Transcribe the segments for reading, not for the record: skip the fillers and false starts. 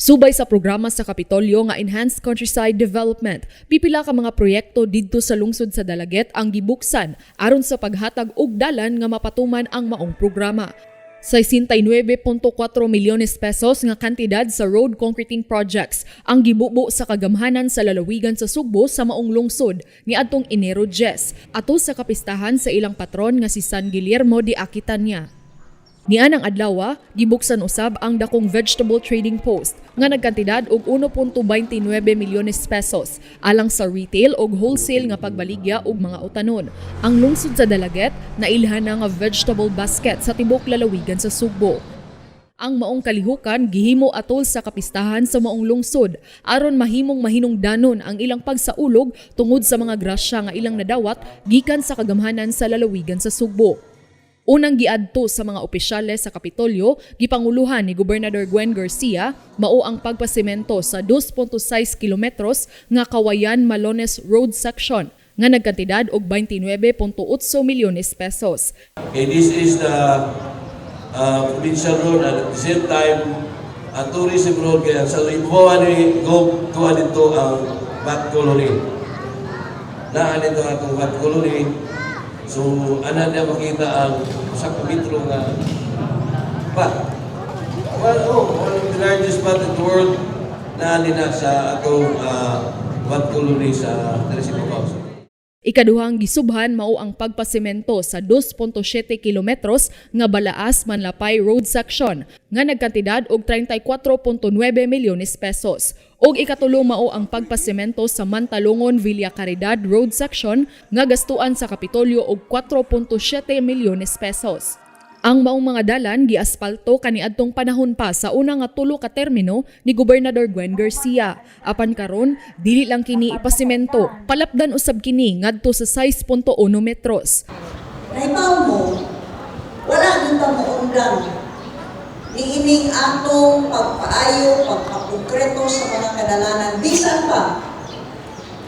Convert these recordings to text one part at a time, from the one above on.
Subay sa programa sa Kapitolyo nga Enhanced Countryside Development, pipila ka mga proyekto didto sa lungsod sa Dalaguete ang gibuksan aron sa paghatag og dalan nga mapatuman ang maong programa. 69.4 milyones pesos nga kantidad sa road concreting projects ang gibubo sa kagamhanan sa lalawigan sa Sugbo sa maong lungsod niadtong Enero 10 ato sa kapistahan sa ilang patron nga si San Guillermo de Aquitania. Nianang adlaw, gibuksan usab ang dakong vegetable trading post nga nagkantidad og 1.29 milyones pesos alang sa retail og wholesale nga pagbaligya og mga utanon. Ang lungsod sa Dalaguete nailhan na nga vegetable basket sa tibok lalawigan sa Sugbo. Ang maong kalihukan gihimo atol sa kapistahan sa maong lungsod aron mahimong mahinungdanon ang ilang pagsaulog tungod sa mga grasya nga ilang nadawat gikan sa kagamhanan sa lalawigan sa Sugbo. Unang giadto sa mga opisyales sa Kapitolyo, gipanguluhan ni Gobernador Gwen Garcia, mao ang pagpasemento sa 2.6 kilometros nga Kawayan Malones Road Section nga nagkantidad og 29.8 milyones pesos. Okay, this is the provincial road and at the same time, a tourism road kaya sa ibabaw ni go tuwa dito ang Bat Colony. Naa dito ang atong Bat Colony. So, ana niya makita ang usa ka metro nga bat. Well, oh, one of the largest bat in the world naa na sa atong Bat Colony sa diri sa ibabaw. Ikaduhang gisubhan mao ang pagpasemento sa 2.7 kilometros nga Balaas Manlapay Road Section nga nagkantidad og 34.9 milyones pesos. Og ikatulo mao ang pagpasemento sa Mantalongon Villa Caridad Road Section nga gastuan sa Kapitolyo og 4.7 milyones pesos. Ang maong mga dalan giaspalto kaniadtong panahon pa sa una nga tulo ka termino ni Gobernador Gwen Garcia. Apan karon dili lang kini ipasemento, palapdan usab kini ngadto sa 6.1 metros. Nahibaw mo, wala gyud ta moundang niining atong pagpaayo, pagpakongkreto sa mga kadalanan. Bisan pa,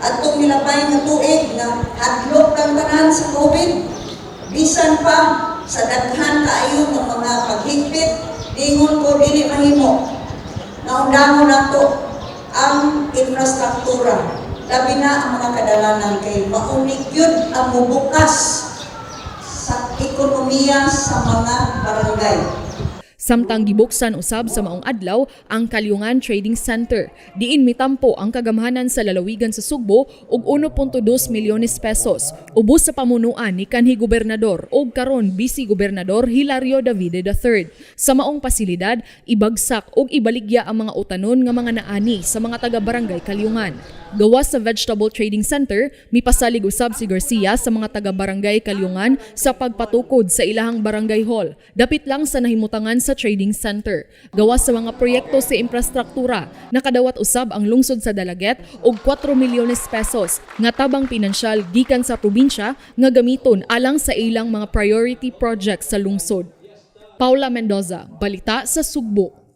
atong milapay nga tuig nga hadlok kang tanan sa COVID, bisan pa sa daghan kaayo nga mga paghigpit, ingon ko dili mahimo. Naundangon nato ang infrastruktura, labi na ang mga kadalanan kay mao ni gyud ang mubukas sa ekonomiya sa mga barangay. Samtang gibuksan usab sa maong adlaw ang Kalyungan Trading Center. Diin mitampo ang kagamhanan sa lalawigan sa Sugbo og 1.2 milyones pesos. Ubos sa pamunuan ni kanhi gobernador og karon Vice Gobernador Hilario Davide III. Sa maong pasilidad, ibagsak og ibaligya ang mga utanon nga mga naani sa mga taga-barangay Kalyungan. Gawas sa Vegetable Trading Center, mipasalig usab si Garcia sa mga taga-barangay Kalyungan sa pagpatukod sa ilahang barangay hall. Dapit lang sa nahimutangan sa trading center. Gawas sa mga proyekto sa infrastruktura, nakadawat usab ang lungsod sa Dalaguete og 4 milyones pesos nga tabang pinansyal gikan sa probinsya nga gamiton alang sa ilang mga priority projects sa lungsod. Paula Mendoza, Balita sa Sugbo.